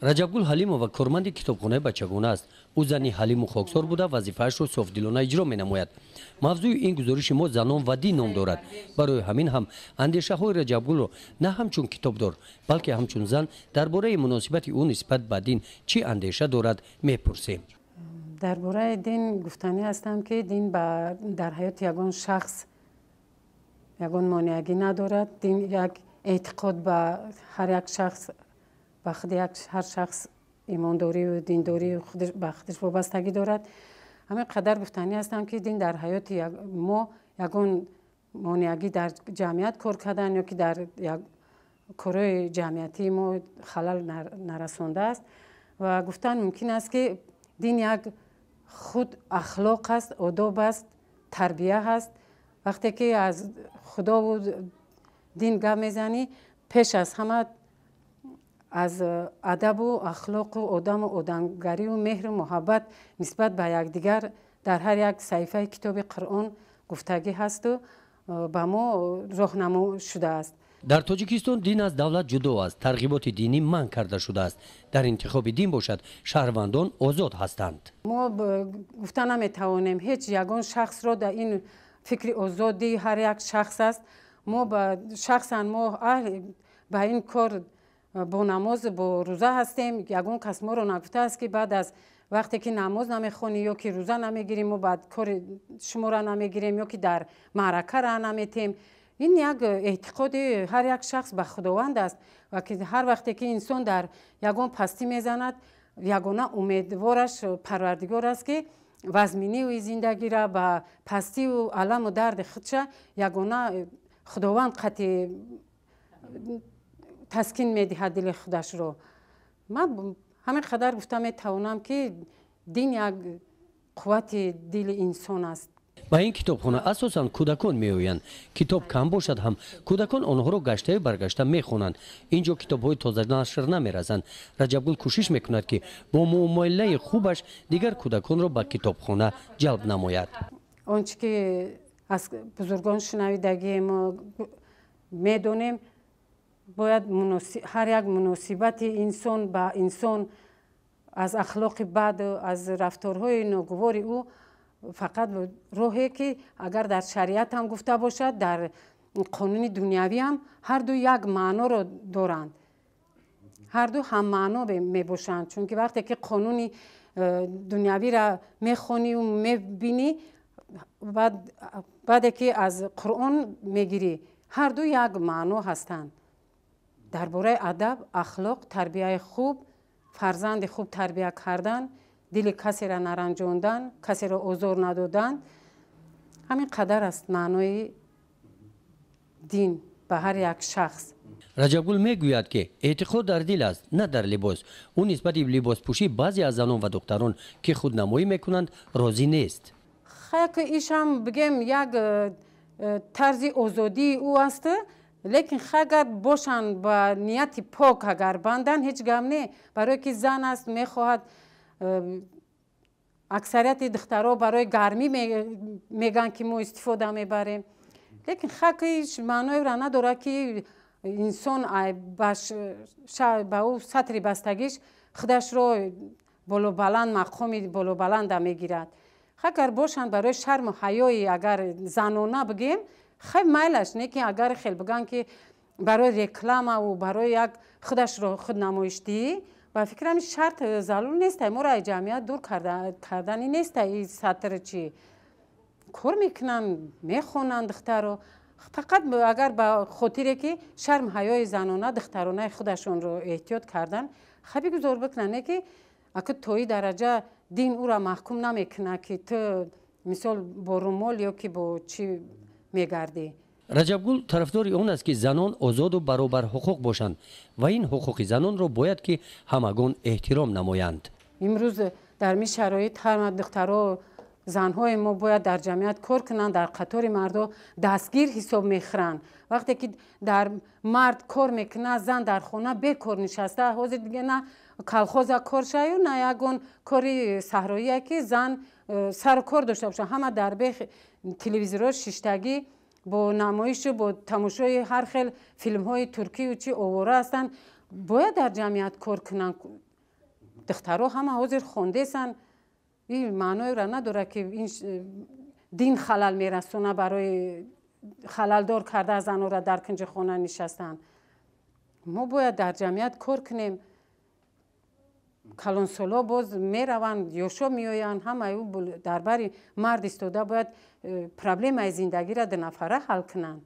Раҷабгул Ҳалимова корманди китобхонаи бачагона аст. Ӯ зани ҳалиму хоксор буда, вазифаашро софдилона иҷро менамояд. Мавзӯи ин гузориши мо занон ва дин ном дорад. Барои ҳамин ҳам андешаҳои Раҷабгулро на ҳамчун китобдор, балки ҳамчун зан дар бораи муносибати ӯ нисбат ба дин чӣ андеша дорад, мепурсем. Дар бораи дин гуфтанӣ ҳастам, ки дин дар ҳаёти ягон шахс ягон монеагӣ надорад. Дин як эътиқод ба ҳар як шахс, ба худи ҳар шахс имондорию диндорию ба худаш вобастагӣ дорад. Ҳамин қадар гуфтанӣ ҳастам, ки дин дар ҳаёти мо ягон монеагӣ дар ҷамъият кор кардан ё ки дар корҳои ҷамъиятии мо халал нарасондааст. Ва гуфтан мумкин аст, ки дин як худ ахлоқ аст, одоб аст, тарбия ҳаст. Вақте ки аз худову дин гап мезанӣ, пеш аз ҳама аз адабу ахлоқу одаму одамгарию меҳру муҳаббат нисбат ба якдигар дар ҳар як саҳифаи китоби Қуръон гуфтагӣ ҳасту ба мо роҳнамо шудааст. Дар Тоҷикистон дин аз давлат ҷудо аст, тарғиботи динӣ манъ карда шудааст. Дар интихоби дин бошад, шаҳрвандон озод ҳастанд. Мо гуфта наметавонем ҳеҷ ягон шахсро, дар ин фикри озодии ҳар як шахс аст. Мо шахсан мо ба ин кор бо намоз, бо рӯза ҳастем. Ягон кас моро нагуфтааст, ки баъд аз вақте ки намоз намехонӣ ё ки рӯза намегирӣ, мо баъд кори шуморо намегирем ё ки дар маърака раҳ наметем. Ин як эътиқоди ҳар як шахс ба Худованд аст ва ки ҳар вақте ки инсон дар ягон пастӣ мезанад, ягона умедвораш Парвардигор аст, ки вазминии зиндагиро ба пастию аламу дарди худша ягона Худованд қатъи таскин медиҳад дили худашро. Ман ҳамин қадар гуфта метавонам, ки дин як қуввати дили инсон аст. Ба ин китобхона асосан кӯдакон меоянд. Китоб кам бошад ҳам, кӯдакон онҳоро гаштаю баргашта мехонанд. Ин ҷо китобҳои тозанашр намерасанд. Раҷабгул кӯшиш мекунад, ки бо муомилаи хубаш дигар кӯдаконро ба китобхона ҷалб намояд. Он чӣ ки аз бузургон шунавидагием, медонем, бояд ҳар як муносибати инсон ба инсон аз ахлоқи бад, аз рафторҳои ногувори ӯ фақат роҳе ки агар дар шариат ҳам гуфта бошад, дар қонуни дунявӣ ҳам ҳарду як маъноро доранд, ҳарду ҳаммаъно мебошанд. Чунки вақте ки қонуни дунявиро мехонию мебинӣ, баъде ки аз Қуръон мегирӣ, ҳарду як маъно ҳастанд. Дар бораи адаб, ахлоқ, тарбияи хуб, фарзанди хуб тарбия кардан, дили касеро наранҷондан, касеро озор надодан, ҳамин қадар аст маънои дин ба ҳар як шахс. Раҷабгул мегӯяд, ки эътиқод дар дил аст, на дар либос. Ӯ нисбати либоспӯшӣ баъзе аз занон ва духтарон, ки худнамоӣ мекунанд, розӣ нест. Хаяк ишам бигем, як тарзи озодии ӯ аст, лекин агар бошанд, ба нияти пок агар банданд, ҳеҷ гап не. Барое ки зан аст, мехоҳад, аксарияти духтарҳо барои гармӣ мегӯянд, ки мо истифода мебарем. Лекин хакиш маъноеро надорад, ки инсон ба ӯ сатри бастагиш худашро болобаланд, мақоми болобаланда мегирад. Агар бошанд, барои шарму ҳаёи агар занона бигем, хай, майлаш не, ки агар хел бигӯянд, ки барои рекламаву барои як худашро худнамоишдиҳӣ, ба фикрам, шарт зарур нест. Моро аз ҷамъият дур кардани нест. И сатр чӣ кор мекунанд, мехонанд духтаро, фақат агар ба хотире ки шарм ҳаёи занона, духтаронаи худашонро эҳтиёт кардан, хай, бигузор бикунанд, не ки ака то и дараҷа дин ӯро маҳкум намекунад, ки ту мисол бо румол ё ки бо чӣ мегардӣ. Раҷабгул тарафдори он аст, ки занон озоду баробарҳуқуқ бошанд ва ин ҳуқуқи занонро бояд ки ҳамагон эҳтиром намоянд. Имрӯз дар ми шароит ҳама духтаро, занҳои мо бояд дар ҷамъият кор кунанд, дар қатори мардо дастгир ҳисоб мехӯранд. Вақте ки дар мард кор мекунад, зан дар хона бекор нишаста, ҳозир дига на колхоза кор шаю, на ягон кори саҳроие, ки зан сару кор дошта бошад. Ҳама дар бех телевизорҳо шиштагӣ, бо намоишу бо тамошои ҳар хел филмҳои туркию чи овора ҳастанд. Бояд дар ҷамъият кор кунанд. Духтаро ҳама ҳозир хондесанд. Ин маъноеро надорад, ки ин дин халал мерасона, барои халалдор карда занора дар кунҷи хона нишастанд. Мо бояд дар ҷамъият кор кунем. Калонсолҳо боз мераванд, ёшо меоянд, ҳамаи ӯ дар бари мард истода бояд проблемаи зиндагиро дунафара ҳал кунанд.